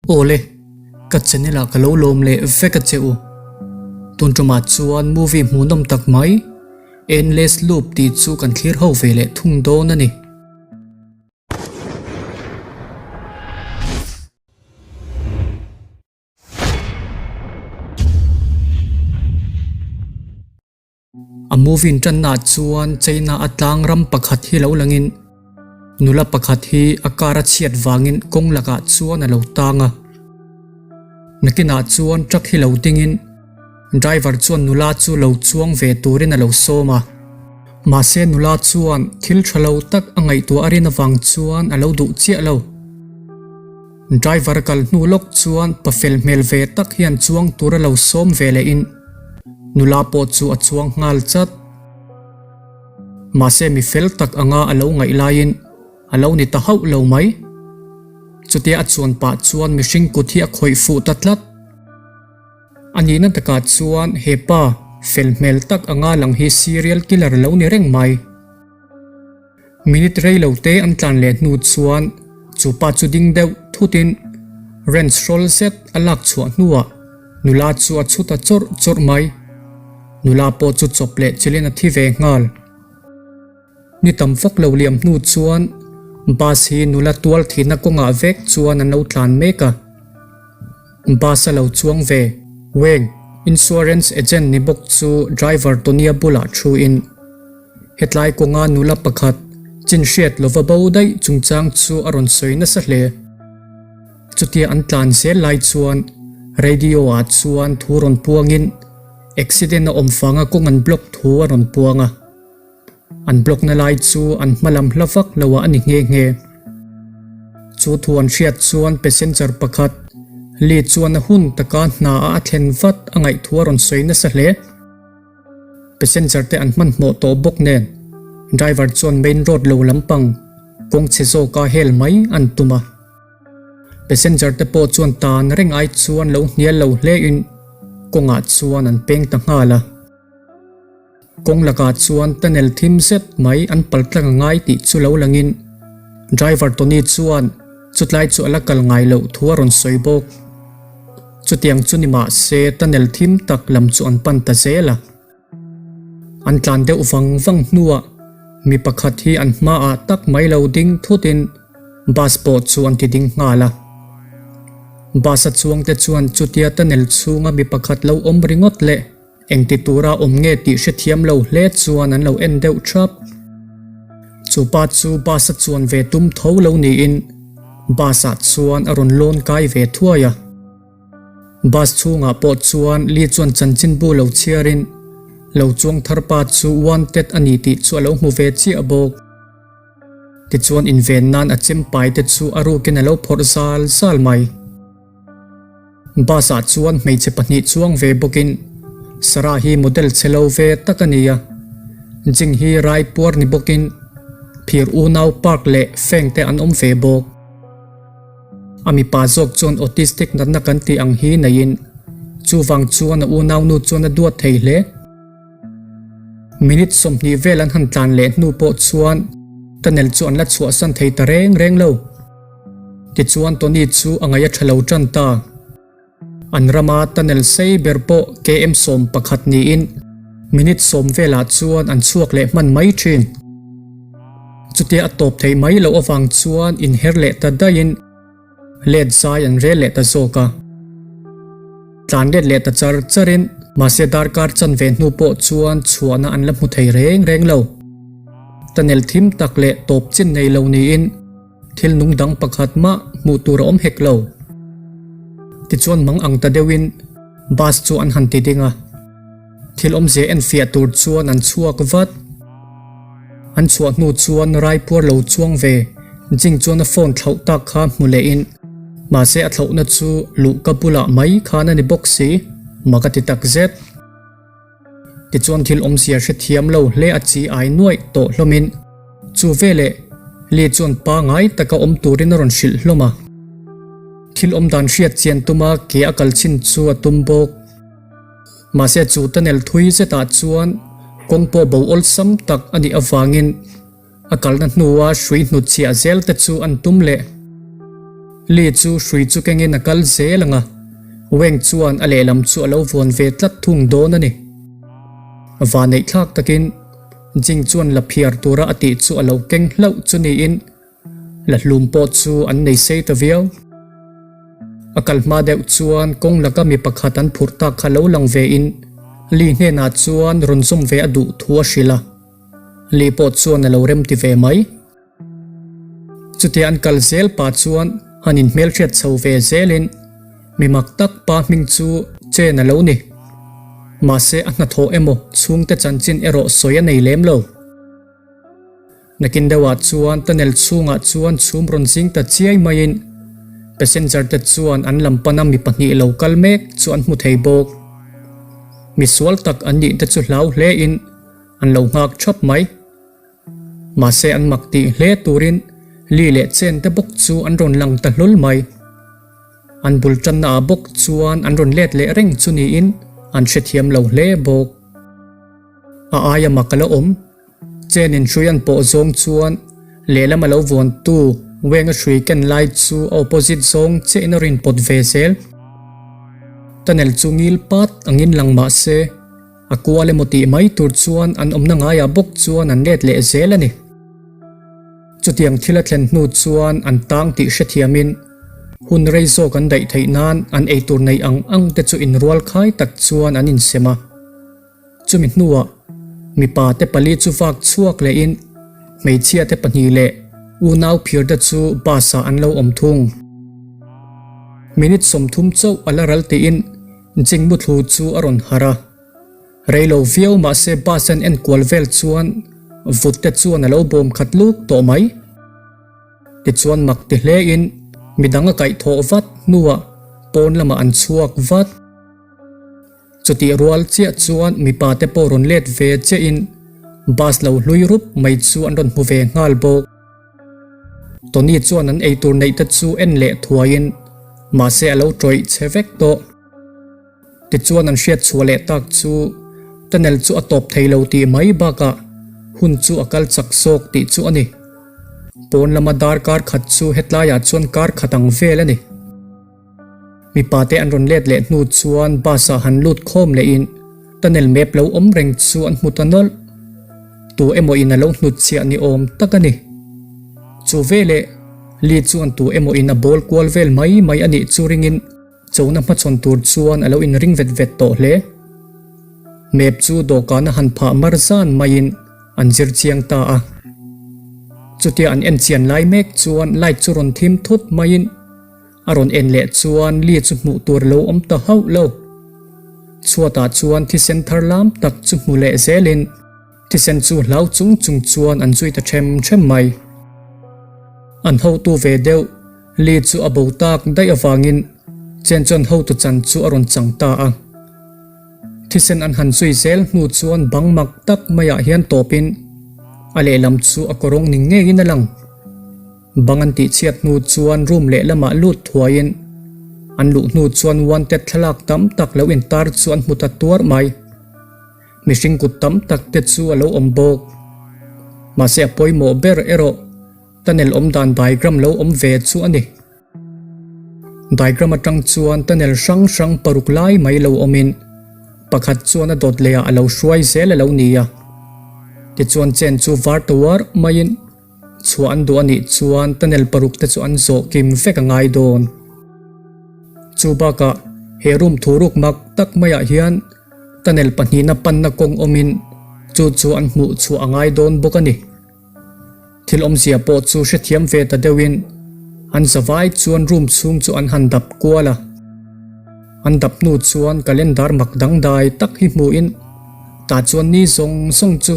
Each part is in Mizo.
Awle, ka channel ah ka lo lawm leh vek a che u. Tun tumah chuan movie hmuhnawm tak mai Endless Loop tih chu kan thlir ho ve leh thung dawn a ni. A movie in tanna ah chuan China a tlang ram pakhat hi lo langin nula pakhat hi a car a chhiat vangin kawng lakah chuan a lo tang a. Nakinah chuan truck hi lo dingin driver chuan nula chu lo chuang ve turin a lo sawm a. Mahse nula chuan thil tha lo tak a ngaihtuah a rin avang chuan a lo duh chiah lo. Driver kal hnu lawk chuan pa fel hmel ve tak hian chuang tur a lo sawm ve leh in nula pawh chu a chuang nghal chat. Mahse mi fel tak anga a lo ngaih laiin a lo ni ta hauh lo mai. Chutia a chuan pah chuan mihring kut hi a khawih fuh ta tlat. A nihna takah chuan he pa fel hmel tak anga lang hi serial killer a lo ni reng mai. Minute rei lo te an tlan leh hnu chuan chu pa chu ding deuh thutin wrench hrawl zet a lak chhuah hnuah nula chu a chhut a chawrh chawrh mai. Nula pawh chu chawp leh chilhin a thi ve nghal. Ni tam fak lo liam hnu chuan bus hi nula tual thihna kawngah vek chuan an lo tlan mek a. Bus a lo chuang ve. Weng, insurance agent ni bawk chu driver Tony-a bulah thu in. Hetlai kawnga nula pakhat chin hriat lova bo daih chungchang chu a rawn sawi nasa hle. Chutia an tlan zel lai chuan radio ah chuan thu rawn puangin accident a awm fanga kawng an block thu a rawn puang a. An block na lai chu an hma lam hla vak lo ah a ni nghe nghe. Chu thu an hriat chuan passenger pakhat Lee chuan a hun taka hna ah a thlen vat a ngaih thu a rawn sawi nasa hle. Passenger te an hmanhmawh tawh bawk nen driver chuan main road lo lampang kawng chhe zawka hel mai an tum a. Passenger te pawh chuan tan reng ai chuan lo hnial lo hle in kawngah chuan an peng ta nghal a. Kawng lakah chuan tunnel thim zet mai an pal tlang a ngai tih chu lo langin driver Tony chuan chutlai chu a la kal ngai loh thu a rawn sawi bawk. Chutiang chu ni mah se tunnel thim tak lam chu an pan ta zel a. An tlan deuh vang vang hnuah mi pakhat hi an hmaah tak mai lo ding thutin bus pawh chu an ti ding nghal a. Bus a chuangte chuan chutia tunnel chhunga mi pakhat lo awm ringawt leh Engti tura awm nge tih hrethiam lo hle chuan an lo en deuh thap. Chu pa chu bus a chuan ve tum tho lo niin bus ah chuan a rawn lawn kai ve thuai a. Bus chhungah pawh chuan Li chuan chanchinbu lo chhiarin lo chuang thar pa chu wanted a ni tih chu a lo hmu ve chiah bawk. Tichuan inven nan a chem pai te chu a rukin a lo phawrh zal zal mai. Bus ah chuan hmeichhe pahnih chuang ve bawkin Sarah hi model chhe lo ve tak a ni a, Jing hi rai puar ni bawkin phir unau Park leh Feng te an awm ve bawk. A mipa zawk chuan autistic natna kan tih ang hi neiin chuvang chuan a unaunu chuan a duat thei hle. Minute 20 vel an han tlan leh hnu pawh chuan tunnel chu an la chhuahsan thei ta reng reng lo. Tichuan Tony chu a ngaih a tha lo tan ta. An rama tunnel sei ber pawh KM 11 niin minute 10 velah chuan an chhuak leh hman mai thin. Chutia a tawp theih mai loh avang chuan inher leh ta daihin let zai an rel leh ta zawk a. Tlan let leh ta char charin mahse darkar chanve hnu pawh chuan chhuahna an la hmu thei reng reng lo. Tunnel thim tak leh tawp chin nei lo niin Thil nung dang pakhat mah hmuh tur a awm hek lo. Tichuan mang ang ta deuhin bus chu an han ti ding a. Thil awmzia enfiah tur chuan an chhuak vat. An chhuah hnu chuan Raipuar lo chuang ve Jing chuan a phone thlauh tak kha hmu lehin mahse a thlauhna chu luhka bulah mai khan a ni bawk si, mak a ti takzet. Tichuan thil awmzia hrethiam lo hle a chi ai nuaih tawh hlawmin chu veleh Li chuan pangai taka awm turin a rawn hrilh hlawm a. Thil awm dan hriat chian tuma ke a kal chin chu a tum bawk. Mahse chu tunnel thui zetah chuan kawng pawh bo awlsam tak a nih avangin a kalna hnua hrui hnutchhiah zel te chu an tum leh. Lee chu hrui chu kengin a kal zel ang a, Weng chuan a lehlam chu a lo vuan ve tlat thung dawn a ni. Vanneih thlak takin Jing chuan la phiar tura a tih chu a lo keng hlauh chu niin la hlum pawh chu an nei sei ta viau. A kal hma deuh chuan kawng laka mi pakhat an phurh tak kha lo lang vein Lee hnenah chuan rawn zawm ve a duh thu a hrilh a, Lee pawh chuan a lo remti ve mai. Chutia an kal zel pah chuan han inhmelhriat chho ve zelin mi mak tak pa hming chu Chen a lo ni. Mahse a hnathawh emaw chhungte chanchin erawh sawi a nei lem lo. Nakin deuhah chuan tunnel chhungah chuan chhum rawn zing ta chiai maiin passenger te chuan an lam pana mi pahnih lo kal mek chu an hmu thei bawk. Misual tak an nih te chu hlau hlein an lo nghak thap mai. Mahse an mak tih hle turin Li leh Chen te bawk chu an rawn lang ta hlawl mai. An bul tanna ah bawk chuan an rawn let leh reng chu niin an hrethiam lo hle bawk. A aia mak a la awm. Chen in hrui an pawh zawng chuan lehlam a lo vuantu Weng a hrui ken lai chu a opposite zawng chiah in a rin pawt ve zel. Tunnel chu ngil pat angin lang mahse A kual emaw tih mai tur chuan an awmna ngaiah bawk chuan an let leh zel a ni. Chutiang thil a thlen hnu chuan an tang tih hrethiamin hun rei zawk an daih theih nan an eitur neih ang ang te chu inrual khai tak chuan an insem a. Chumi hnuah mipa te pali chu vak chhuak lehin hmeichhia te pahnih leh unau phir te chu bus ah an lo awm thung. Minute 30 chauh a la ral tiin Jing muthlu chu a rawn harh a, rei lo viau mahse bus an en kual vel chuan vut te chuan a lo bawm khat luk tawh mai. Tichuan mak ti hle in midang a kaih thawh vat hnuah pawn lamah an chhuak vat. Chutih rual chiah chuan mipa te pawh rawn let ve chiah in bus lo hlui rup mai chu an rawn hmu ve nghal bawk. Tony chuan an eitur neih te chu en leh thuaiin mahse a lo tawih che vek tawh. Tichuan an hriat chhuah leh tak chu tunnel chu a tawp thei lo tih mai bakah hun chu a kal chak zawk tih chu a ni. Pawn lama darkar khat chu hetlaiah chuan kar khat ang vel a ni. Mipa te an rawn let leh hnu chuan bus ah han lut khawm lehin tunnel map lo awm reng chu an hmu ta nawlh. Tu emaw in a lo hnut chhiah ni awm tak a ni. Chu veleh Lee chuan tu emaw in a bawl kual vel mai mai a nih chu ringin chona hmachhawn tur chuan a lo inring vet vet tawh hle. Map chu dawhkan a han phah mar zan maiin an zir chiang ta a. Chutia an en chian lai mek chuan light chu rawn thim thut maiin A rawn en leh chuan Lee chu hmuh tur lo awm ta hauh lo. Chhuatah chuan thisen thar lam tak chu hmu leh zelin thisen chu hlau chung chung chuan an zui ta them them mai. An hotu ve deuh Lee chu a bo tak daih avangin Chen chuan hotu chan chu a rawn chang ta a. Thisen an han zui zel hnu chuan bang mak tak maiah hian tawpin a lehlam chu a kawrawng ni ngeiin a lang. Bang an tihchhiat hnu chuan room lehlamah lut thuaiin an luh hnu chuan wanted thlalak tam tak lo intar chu an hmu ta tuar mai. Mihring kut tam tak te chu a lo awm bawk. Mahse a pawimawh ber erawh tunnel awmdan diagram lo awm ve chu a ni. Diagram atang chuan tunnel hrang hrang paruk lai mai lo awmin pakhat chuan a dawt lehah a lo hruai zel a lo ni a. Tichuan chen chu var ta uar maiin. Chhuah an duh a nih chuan tunnel paruk te chu an zawh kim vek a ngai dawn. Chu bakah he room thuruk mak tak maiah hian tunnel pahnihna panna kawng awmin chu chu an hmuh chhuah a ngai dawn bawk a ni. Thil awmzia pawh chu hrethiam ve ta deuhin an zavai chuan room chhung chu an han dap kual a. An dap hnu chuan calendar mak dangdai tak hi hmuhin tah chuan ni zawng zawng chu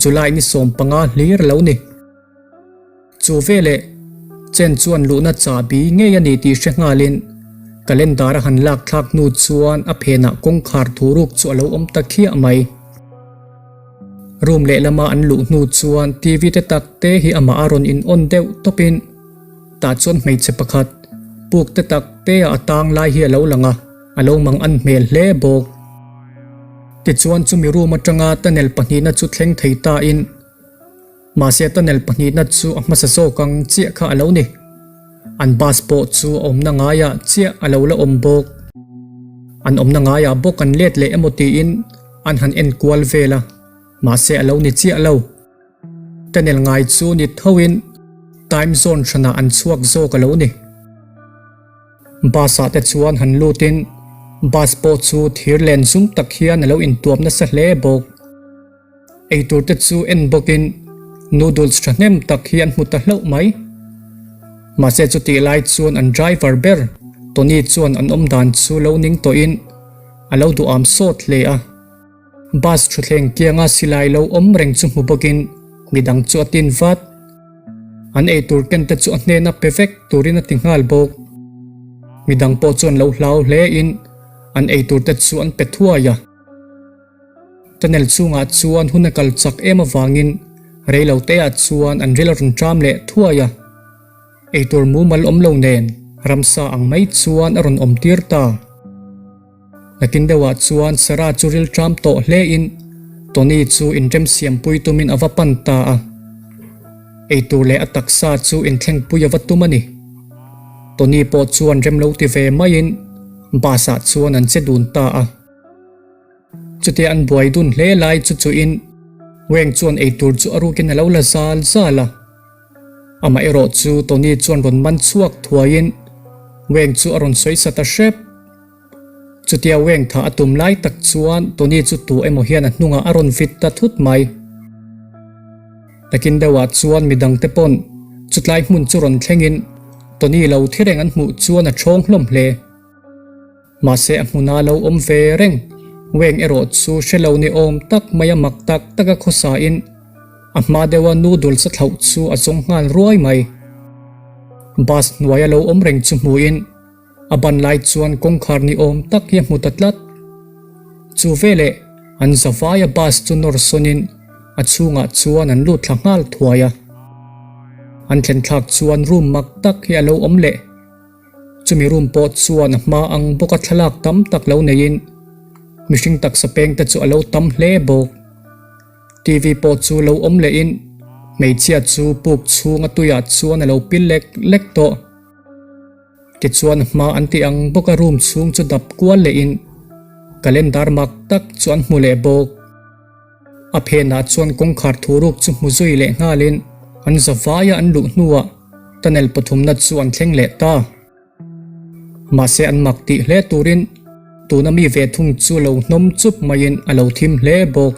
July ni 15 hlir lo ni. Chu veleh Chen chuan luhna chahbi ngei a ni tih hre nghalin calendar a han lak thlak hnu chuan a phenah kawngkhar thuruk chu a lo awm ta khiah mai. Room lehlama an luh hnu chuan TV te tak te hi amah a rawn in on deuh tawpin tah chuan hmeichhe pakhat puk te tak te ah a tang lai hi a lo lang a, a lo mang an hmel hle bawk. Tichuan chumi room atanga tunnel pahnihna chu thleng thei ta in mahse tunnel pahnihna chu a hmasa zawk ang chiah kha a lo ni. An bus pawh chu a awmna ngaiah chiah a lo la awm bawk. An awmna ngaiah bawk an let leh emaw tiin an han en kual vel a, mahse a lo ni chiah lo. Tunnel ngai chu ni thoin time zone hranah an chhuak zawk a lo ni. Bus ah te chuan han lutin bus pawh chu thir len zum tak hian a lo intuam nasa hle bawk. Eitur te chu en bawkin noodles thahnem tak hi an hmu ta hlauh mai. Mahse chutih lai chuan an driver ber Tony chuan an awm dan chu lo ning tawhin a lo duham sawt hle a. Bus thutthleng kianga silai lo awm reng chu hmu bawkin midang chu a tin vat. An eitur ken te chu a hnena pe vek turin a ti nghal bawk. Midang pawh chuan lo hlau hle in an eitur te chu an pe thuai a. Tunnel chungah chuan hun a kal chak em avangin reilo te ah chuan an ril a rawn ṭam leh thuai a. Eitur mumal awm lo nen ramsa ang mai chuan a rawn awm tir ta. Nakin deuhah chuan Sarah chu ril ṭam tawh hle in Tony chu inremsiampui tumin a va pan ta a. Eitur leh a taksa chu inthlengpui a va tum a ni. Tony pawh chuan rem lo ti ve maiin bus ah chuan an che dun ta a. Chutia an buai dun hle lai chu chuin Weng chuan eitur chu a rukin a lo la zal zal a. Amah erawh chu Tony chuan rawn man chhuak thuaiin Weng chu a rawn sawi sa ta hrep. Chutia Weng tha a tum lai tak chuan Tony chu tu emaw hian a hnungah a rawn vit ta thut mai. Nakin deuhah chuan midangte pawn chutlai hmun chu rawn thlengin Tony lo thi reng an hmuh chuan a ṭhawng hlawm hle. Mahse a hmuna lo awm ve reng. Weng erawh chu hre lo ni awm tak mai a mak tak tak a khawsa in a hma deuh a noodles a thlauh chu a zawng nghal ruai mai. Bus hnuai a lo awm reng chu hmu in a ban lai chuan kawngkhar ni awm tak hi a hmu ta tlat. Chu veleh an zavai a bus chu nawr sawn in a chhungah chuan an lut thla nghal thuai a. An thlen thlak chuan room mak tak hi a lo awm leh. Chumi room pawh chuan a hma ang bawka thlalak tam tak lo neiin mihring taksa peng te chu a lo tam hle bawk. TV pawh chu lo awm lehin hmeichhia chu puk chhunga tuiah chuan a lo pil lek lek tawh. Tichuan a hma an tih ang bawka room chhung chu dap kual lehin calendar mak tak chu an hmu leh bawk. A phenah chuan kawngkhar thuruk chu hmu zui leh nghalin an zavaia an luh hnuah tunnel pathumna chu an thleng leh ta. Mahse an mak tih hle turin tuna mi ve thung chu lo hnawm chup maiin a lo thim hle bawk.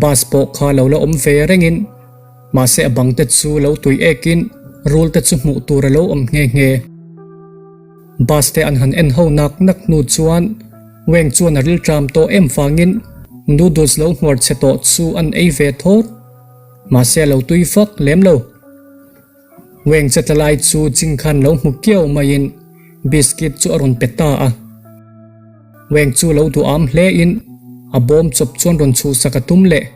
Bus pawh kha lo la awm ve rengin mahse a bang te chu lo tui ekin rul te chu hmuh tur a lo awm nghe nghe. Bus te an han en ho nak nak hnu chuan Weng chuan a rilṭam tawh em vangin noodles lo hmuar chhe tawh chu an ei ve thawt. Mahse a lo tui vak lem lo. Weng che tla lai chu ching khan lo hmu kiau maiin biscuit chu a rawn pe ta a. Weng chu lo duham hle in a bawm chawp chuan rawn chhuhsak a tum leh.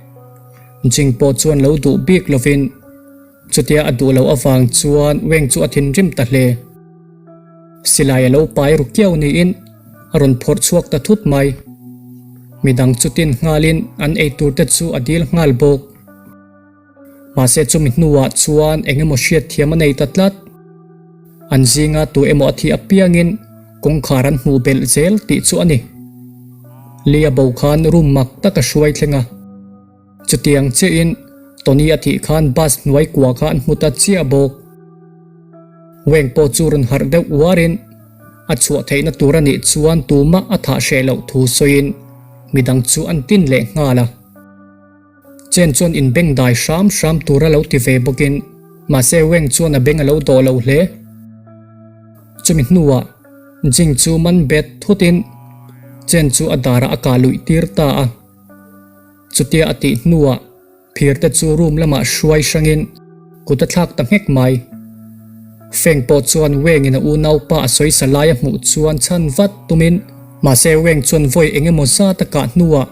Jing pawh chuan lo duh bik lovin Chutia a duh loh avang chuan Weng chu a thinrim ta hle. Silai a lo pai ru kiau niin a rawn phawrh chhuak ta thut mai. Midang chu tin nghalin an eitur te chu a dil nghal bawk. Mahse chumi hnuah chuan eng emaw hriatthiam a nei ta tlat. An zinga tu emaw a thih apiangin kawngkhar an hmuh belh zel tih chu a ni. Lia bo khan room mak tak a hruai thleng a. Chutiang chiahin Tony a thih khan bus hnuai kua kha an hmu ta chiah bawk. Weng pawh chu rawn harh deuh uarin a chhuah theihna tur a nih chuan tumah a thah hreh loh thu sawiin midang chu an tin leh nghal a. Chen chuan inbeng dai hram hram tur a lo ti ve bawkin mahse Weng chuan a beng a lo dawh lo hle. Chumi hnuah Jing chu man bet thutin Chen chu a darah a kah luih tir ta a. Chutia a tih hnuah phir te chu room lamah hruai hrangin kut a thlak ta nghek mai. Feng pawh chuan Weng-in a unaupa a sawisa lai a hmuh chuan chhan vat tumin mahse Weng chuan vawi eng emaw zat a kah hnuah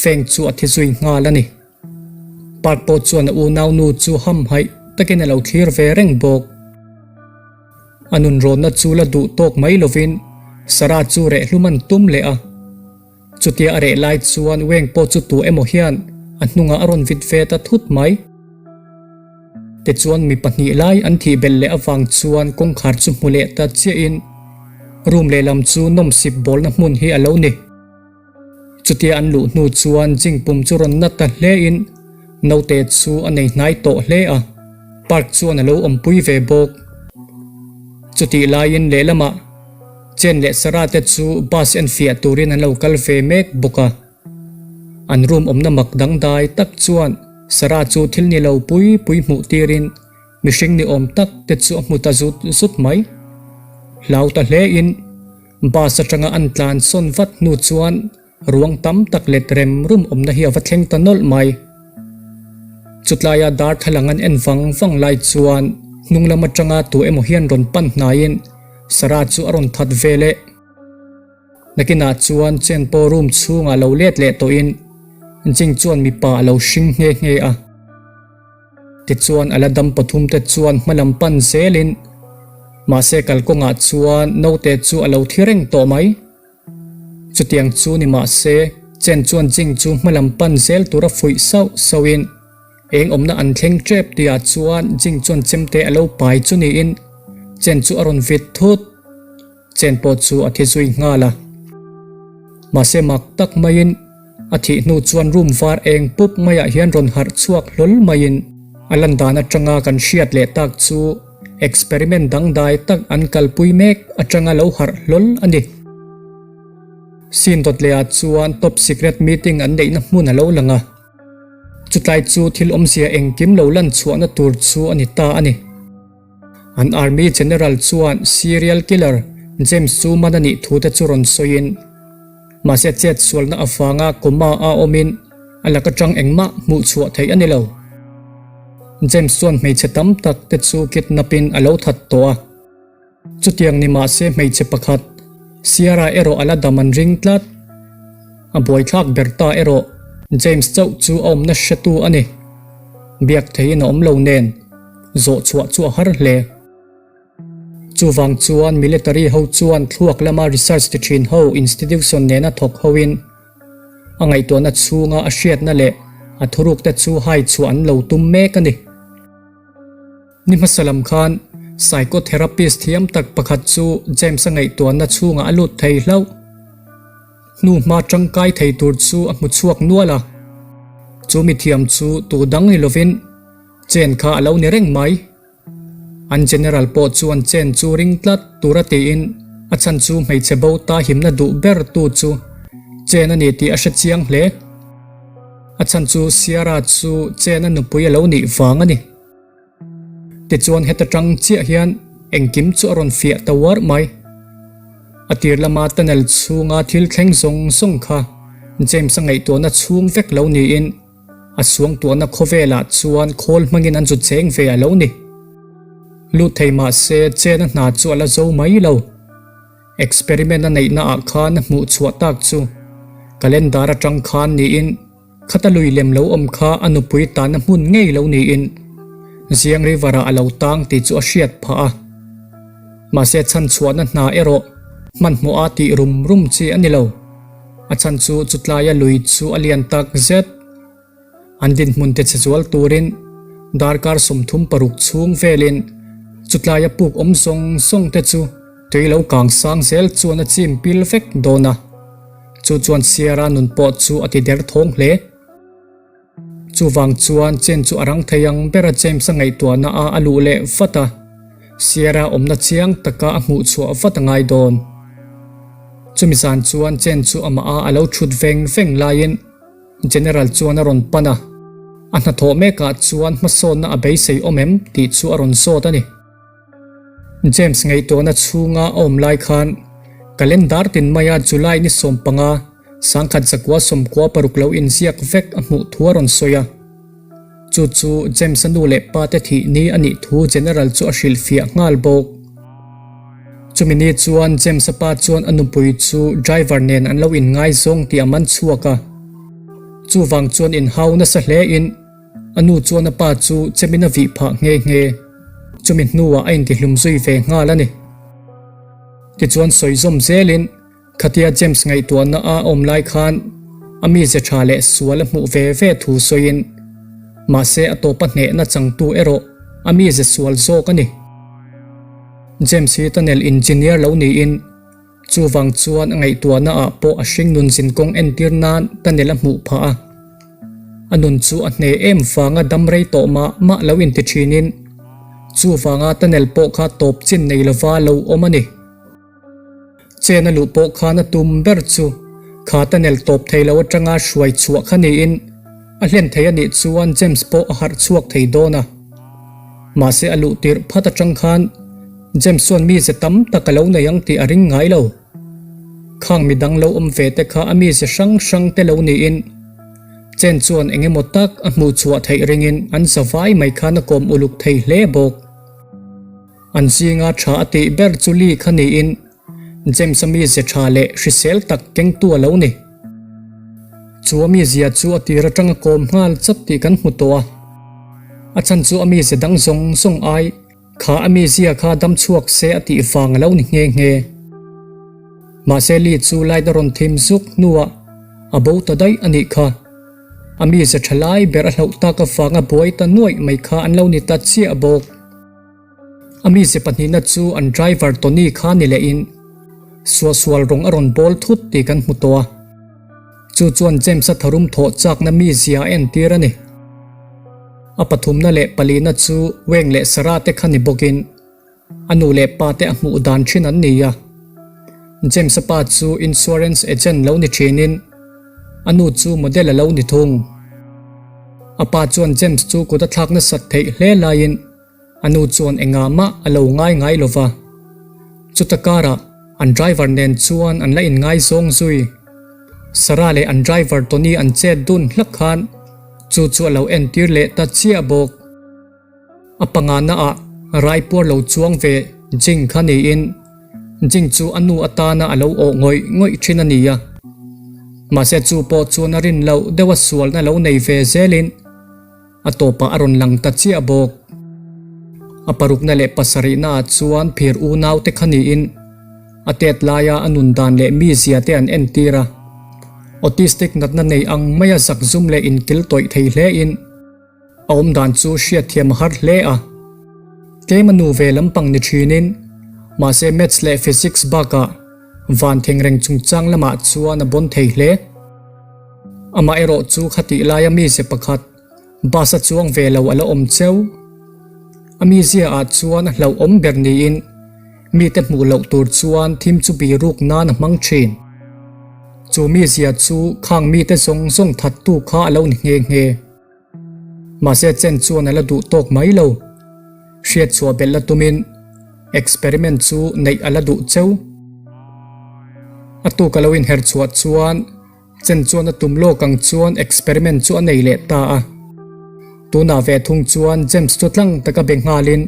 Feng chu a thi zui nghal a ni. Park pawh chuan a unaunu chu hamhaih takin a lo thlir ve reng bawk. A nunrawnna chu la duh tawk mai lovin Sarah chu rehhlum an tum leh a. Chutia a reh lai chuan Weng pawh chu tu emaw hian a hnungah a rawn vit ve ta thut mai. Tichuan mi pahnih lai an thih belh leh avang chuan kawngkhar chu hmu leh ta chiahin room lehlam chu nawmsip bawlna hmun hi a lo ni. Chutia an luh hnu chuan Jing pum chu rawn na ta hlein naute chu a nei hnai tawh hle a, Park chuan a lo awmpui ve bawk. Chutih laiin lehlamah Chen leh Sarah te chu bus enfiah turin an lo kal ve mek bawk a. An room awmna mak dangdai tak chuan Sarah chu thil ni lo pui pui hmuh tirin mihring ni awm tak te chu a hmu ta zut zut mai. Hlau ta hlein bus atanga an tlan sawn vat hnu chuan ruang tam tak let rem rum awmna hi a va thleng ta nawlh mai. Chutlaia darthlalang an en vang vang lai chuan hnung lam atanga tu emaw hian rawn pan hnaiin Sarah chu a rawn that ve leh. Nakinah chuan Chen pawh room chhungah lo let leh tawhin Jing chuan mipa a lo hring nghe nghe a. Tichuan a la dam pathum te chuan hmalam pan zelin mahse kalkawngah chuan naute chu a lo thi reng tawh mai. Chutiang chu ni mahse Chen chuan Jing chu hmalam pan zel tura fuih sauh sauhin eng awmna an thleng tep tihah chuan Jing chuan chemte a lo pai chu niin Chen chu a rawn vit thut. Chen pawh chu a thi zui nghal a. Mahse mak tak maiin a thih hnu chuan room var eng pup maiah hian rawn harh chhuak hlawl maiin a lan dan atanga kan hriat leh tak chu experiment dangdai tak an kalpui mek atanga lo harh hlawl a ni. Scene dawt lehah chuan top secret meeting an neihna hmun a lo lang a. Chutlai chu thil awmzia engkim lo lan chhuahna tur chu a ni ta a ni. An Army General chuan serial killer James chu man a nih thu te chu rawn sawiin, mahse chet sualna avanga coma a awmin a lak atang engmah hmuh chhuah theih a ni lo. James chuan hmeichhe tam tak te chu kidnap in a lo that tawh a. Chutiang ni mahse hmeichhe pakhat, Sierra erawh a la dam an ring tlat. A buaithlak ber ta erawh James chauh chu a awmna hretu a ni. Biak theihin a awm lo nen, zawh chhuah chu a har hle. Chuvang chuan military ho chuan thluak lama research ti thin ho institution nena thawk hoin a ngaihtuahna chhunga a hriatna leh a thuruk te chu hai chhuah an lo tum mek a ni. Ni hmasa lam khan psychotherapist thiam tak pakhat chu James-a ngaihtuahna chhungah a lut thei hlauh. Hnu hma tangkai thei tur chu a hmu chhuak nual a. Chu mithiam chu tu dang ni lovin Chen kha a lo ni reng mai. An General pawh chuan Chen chu ring tlat tura tiin a chhan chu hmeichhe bo ta himna duh ber tu chu Chen a ni tih a hre chiang hle. A chhan chu Sierra chu Chen a nupui a lo nih vang a ni. Tichuan heta tang chiah hian engkim chu a rawn fiah ta uar mai. A tir lama tunnel chhunga thil thleng zawng zawng kha James-a ngaihtuahna chhung vek lo niin a suangtuahna khawvelah chuan khawl hmangin an zu cheng ve a lo ni. Lut thei mah se chena hna chu a la zo mai lo. Experiment a neihna ah khan a hmuh chhuah tak chu calendar atang khan niin Khata lui lem lo awm kha a nupui tahna hmun ngei lo niin Ziang River ah a lo tang tih chu a hriat phah a. Mahse chhan chhuahna hna erawh hmanhmawh a tih rum rum chi a ni lo. A chhan chu chutlaia lui chu a lian tak zet. An dinhmun te che zual turin darkar 36 chhung velin chutlaia puk awm zawng zawng te chu tui lo kang sang zel chuan a chim pil vek dawn a. Chu chuan Sierra nun pawh chu a ti der thawng hle. Chuvang chuan Chen chu a rang thei ang bera James-a ngaihtuahna a a luh leh vat a, Sierra awmna chiang taka a hmuh chhuah vat a ngai dawn. Chumi zan chuan Chen chu amah a a lo thut veng veng laiin General chuan a rawn pan a, a hnathawh mekah chuan hmasawnna a beisei awm em tih chu a rawn zawt a ni. James ngaihtuahna chhunga a awm lai khan calendar tin maia July ni 15, 1996 lo inziak vek a hmuh thu a rawn sawi a. Chu chu James-a nu leh pa te thih ni a nih thu General chu a hrilhfiah nghal bawk. Chumi ni chuan James-a pa chuan a nupui chu driver nen an lo inngaizawng tih a man chhuak a. Chuvang chuan inhau nasa hlein A nu chuan a pa chu chemin a vih phah nghe nghe. Chumi hnuah a intihlum zui ve nghal a ni. Tichuan sawi zawm zelin khatia James ngaihtuahna a awm lai khan a mize tha leh sual a hmuh ve ve thu sawiin mahse a tawpa hnehna changtu erawh. A mize sual zawk a ni. James hi tunnel engineer lo niin chuvang chuan a ngaihtuahna ah pawh a hringnun zinkawng entir nan tunnel a hmuh phah a. A nun chu a hne em vanga dam rei tawh mah mah lo inti thinin chuvanga tunnel pawh kha tawp chin nei lova lo awm a ni. Chen a luh pawh khan a tum ber chu kha tunnel tawp thei lo atanga hruai chhuah kha niin a hlen thei a nih chuan James pawh a harh chhuak thei dawn a. Mahse a luh tirh phat atang khan James chuan mize tam tak a lo nei ang tih a ring ngai lo. Khang midang lo awm ve te kha a mize hrang hrang te lo niin Chen chuan eng emaw tak a hmuh chhuah theih ringin an zavai mai khan a kawm uluk thei hle bawk. An zinga tha a tih ber chu Lee kha niin James-a mizia tha leh hrisel tak kengtu a lo ni. Chu a mizia chu a tir atang a kawm nghal chat tih kan hmu tawh a. A chhan chu a mizia dang zawng zawng ai kha a mizia kha dam chhuak se a tih vang a lo ni nghe nghe. Mahse Lee chu light a rawn thim zuk hnuah a bo ta daih a nih kha. A mizia tha lai ber a hlauh tak avanga buai ta nuaih mai kha an lo ni ta chiah bawk. A mize pahnihna chu an driver Tony kha ni lehin suahsual rawng a rawn bawl thut tih kan hmu tawh a, chu chuan James-a tharum thawh chakna mizia a entir a ni. A pathumna leh palihna chu Weng leh Sarah te kha ni bawkin a nu leh pa te a hmuh dan thin an ni a. James-a pa chu insurance agent lo ni thinin a nu chu model a lo ni thung. A pa chuan James chu kut a thlak nasat theih hle laiin A nu chuan engah mah a lo ngai ngai lo va. Chuta karah an driver nen chuan an la inngaizawng zui. Sarah leh an driver Tony an chet dun hlak khan chu chu a lo entir leh ta chiah bawk. A pangana ah raipuar lo chuang ve Jing kha niin Jing chu a nu atana a lo awh ngawih ngawih thin a ni a. Mahse chu pawh chuan a rin loh deuh a sualna lo nei ve zelin A tawpah a rawn lang ta chiah bawk. A parukna leh pasarihna ah chuan phir unau te kha niin a tet laia a nun dan leh mizia te an entir a. Autistic natna nei ang maia zakzum leh inkil tawih thei hle in a awm dan chu hriatthiam a har hle a. Tlem a nu ve lampang ni thinin mahse Maths leh Physics bakah van thengreng chungchang lamah chuan a bawn thei hle. Amaherawh chu khatih laia mize pakhat bus a chuang ve lo a la awm cheu. A mizia ah chuan a hlauhawm ber niin mite hmuh loh tur chuan thim chu biruk nan a hmang thin. Chu mizia chu khang mite zawng zawng thattu kha a lo ni nghe nghe. Mahse chen chuan a la duh tawk mai lo. Hriat chhuah belh la tumin experiment chu neih a la duh cheu. A tuk a lo inher chhuah chuan chen chuan a tum lawk ang chuan experiment chu a nei leh ta a. Tunah ve thung chuan James chu tlang taka be nghalin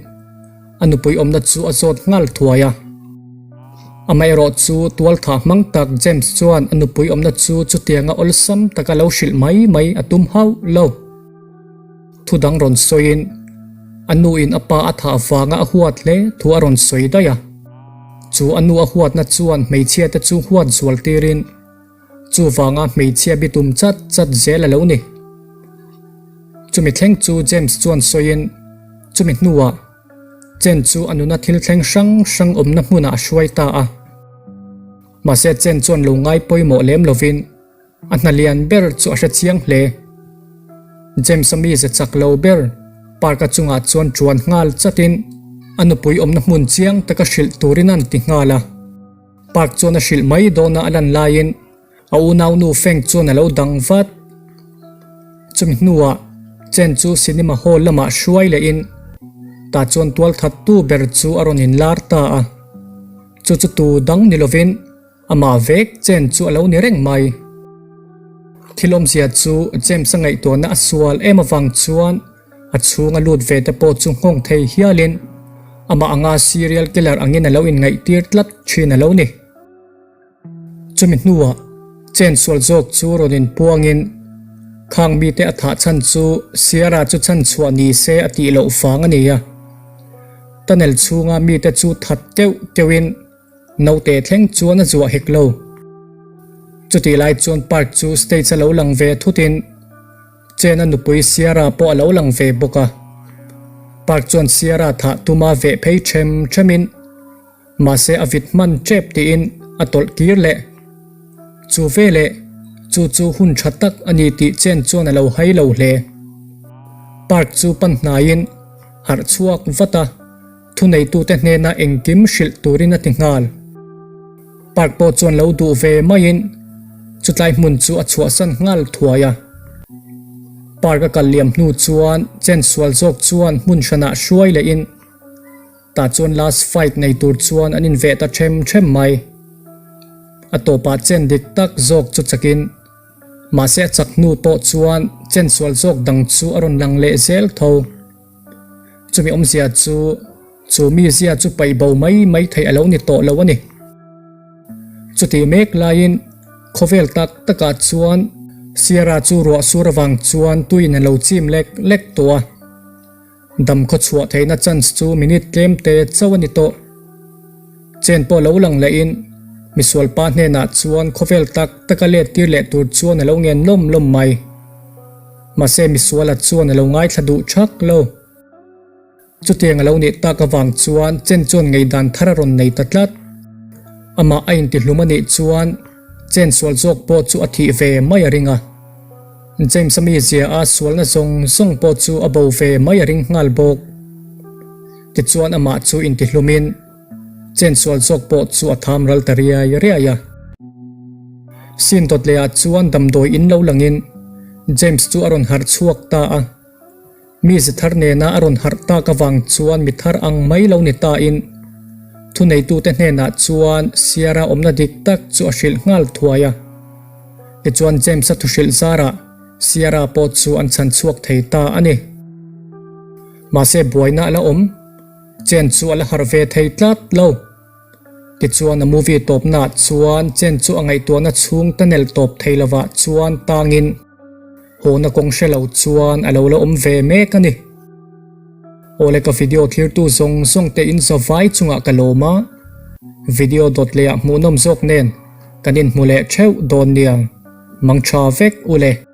A nupui awmna chu a zawt nghal thuai a. Amaherawh chu tualthah hmang tak James chuan a nupui awmna chu chutianga awlsam taka lo hrilh mai mai a tum hauh lo. Thu dang rawn sawiin a nuin a pa a thah vanga a huat hle thu a rawn sawi daih a. Chu a nu a huatna chuan hmeichhia te chu huat zual tirin Chuvanga hmeichhia bitum chat chat zel a lo ni. Chumi thleng chu James chuan sawiin chumi hnuah Chen chu a nuna thil thleng hrang hrang awmna hmunah a hruai ta a. Mahse Chen chuan lo ngai pawimawh lem lovin a hna lian ber chu a hre chiang hle. James-a mize chak lo ber park-a chungah chuan ṭuan nghal chatin a nupui awmna hmun chiang taka hrilh turin a ti nghal a. Park chuan a hrilh mai dawna a lan laiin a unaunu Feng chuan a lo dang vat. Chumi hnuah Chen chu cinema hall lamah hruai lehin tah chuan tualthattu ber chu a rawn inlar ta a. Chu chu tu dang ni lovin amah vek Chen chu a lo ni reng mai. Thil awmzia chu James-a ngaihtuahna a sual em avang chuan A chhunga lut ve te pawh chu nghawng thei hialin amah anga serial killer angin a lo inngaihtir tlat thin a lo ni. Chumi hnuah chen sual zawk chu rawn inpuangin khang mite a thah chhan chu Sierra chu chhan chhuah ni se a tih loh vang a ni a. Tunnel chhunga mite chu that keuh keuhin naute thleng chuan a zuah hek lo. Chutih lai chuan park chu stage a lo lang ve thutin Chen a nupui Sierra pawh a lo lang ve bawk a. Park chuan Sierra thah tuma veh phei ṭhem ṭhemin mahse a vit hman ṭep tiin a tawlh kir leh. Chu veleh chu chu hun ṭha tak a ni tih chen chuan a lo hai lo hle. Park chu pan hnaiin harh chhuak vat a, thuneitute hnena engkim hrilh turin a ti nghal. Park pawh chuan lo duh ve maiin chutlai hmun chu a chhuahsan nghal thuai a. Park a kal liam hnu chuan chen sual zawk chuan hmun hranah hruai lehin tah chuan last fight nei tur chuan an inveh ta ṭhem ṭhem mai. A tawpah chen dik tak zawk chu chakin mahse a chak hnu pawh chuan chen sual zawk dang chu a rawn lang leh zel tho. Chumi awmzia chu chu mizia chu paih bo mai mai theih a lo ni tawh lo a ni. Chutih mek laiin khawvel tak takah chuan Sierra chu ruah sur avang chuan tuiin a lo chim lek lek tawh a. Dam khaw chhuah theihna chance chu minute tlem te chauh a ni tawh. Chen pawh lo lang lehin misualpa hnenah chuan khawvel tak taka let tir leh tur chuan a lo ngen lawm lawm mai. Mahse misuala chuan a lo ngaithla duh thak lo. Chutiang a lo nih tak avang chuan Chen chuan ngaihdan thar a rawn nei ta tlat. Amah a intihlum a nih chuan Chen sual zawk pawh chu a thih ve mai a ring a. James-a mizia a sualna zawng zawng pawh chu a bo ve mai a ring nghal bawk. Tichuan amah chu intihlumin Chen sual zawk pawh chu a tham ral ta riai riai a. Scene dawt lehah chuan damdawi in lo langin James chu a rawn harh chhuak ta a. Mize thar nena a rawn harh tak avang chuan mi thar ang mai lo ni tain thuneitute hnenah chuan Sierra awmna dik tak chu a hrilh nghal thuai a. Tichuan James-a thuhrilh zarah Sierra pawh chu an chhan chhuak thei ta a ni. Mahse buaina a la awm, Chen chu a la harh ve thei tlat lo. Tichuan a movie tawpnaah chuan Chen chu a ngaihtuahna chhung tunnel tawp thei lovah chuan tangin, Hawna kawng hre lo chuan a lo la awm ve mek a ni. Awle ka video thlirtu zawng zawng te in zavai chungah ka lawm a, video dawt leh ah hmuhnawm zawk nen kan inhmu leh theuh dawn nia, mang tha vek ule.